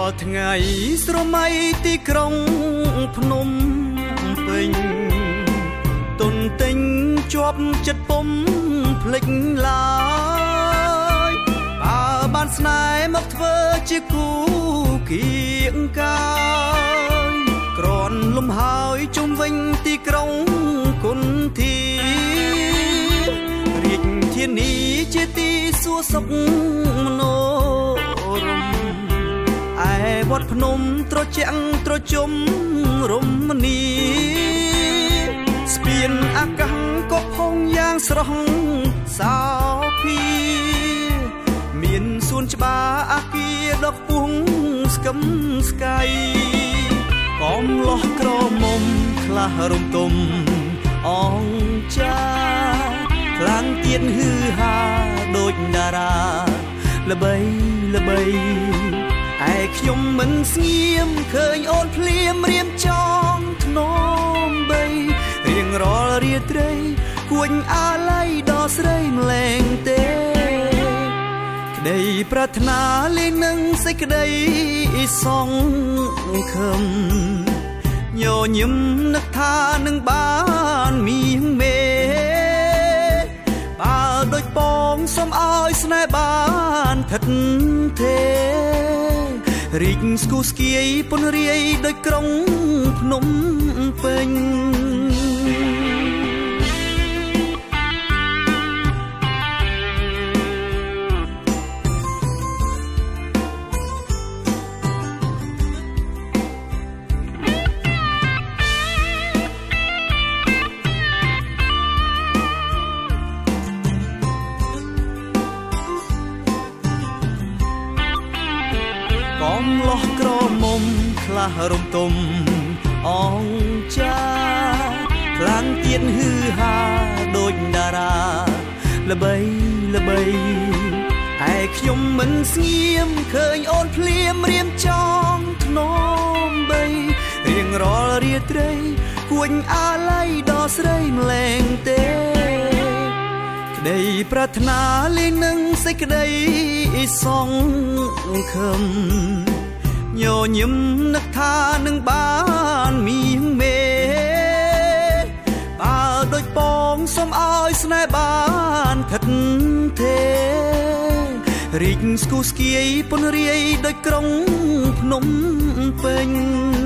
ល់ថ្ងៃស្រមៃទីក្រុងភ្នំពេញទុនទិញជាប់ចិត្តពុំភ្លេចឡើយបើបានស្នេហ៍មកធ្វើជាគូគៀងកាយក្រនលំហើយជុំវិញទីក្រុងគុណធីរាជធានីជាទីសួរសុខមនោរមឯវត្តភ្នំត្រជាក់ត្រជុំរមនីស្ពានអាកាសក៏ផុងយ៉ាងស្រស់សោភីមានសួនច្បារអាគារដ៏ខ្ពស់ស្កឹមស្កៃកំលោះក្រមុំខ្លះរំទុំអងចាខ្លាំងទៀតហឺហាដូចតារាល្បីល្បីឯខ្ញុំមិនស្ងៀមឃើញអូនភ្លាមរៀមចងធ្នមបីរៀងរាល់រាត្រីគួចអាល័យដល់ស្រីម្លែងទេក្តីប្រាថ្នាលេងនឹងសេចក្តីសង្ឃឹមញញឹមនឹកថានឹងបានមានមេបើដូចបងសុំឲ្យស្នេហ៍បានថិតថេរីកស្គូស្គៀយពនរាយដោយក្រុងភ្នំពេញកំលោះក្រមុំខ្លះរំទុំអងចាខ្លាំងទៀតហឺហាដូចតារាល្បីល្បីឯខ្ញុំមិនស្ងៀមឃើញអូនភ្លាមរៀមចងធ្នមបីរៀងរាល់រាត្រីគួចអាល័យដល់ស្រីម្លែងទេក្តីប្រាថ្នាលេងនឹងសេចក្តីសង្ឃឹមញញឹមនឹកថានឹងបានមានមេបើដូចបងសុំឲ្យស្នេហ៍បានថិតថេរីកស្គូស្គៀយពនរាយដោយក្រុងភ្នំពេញ។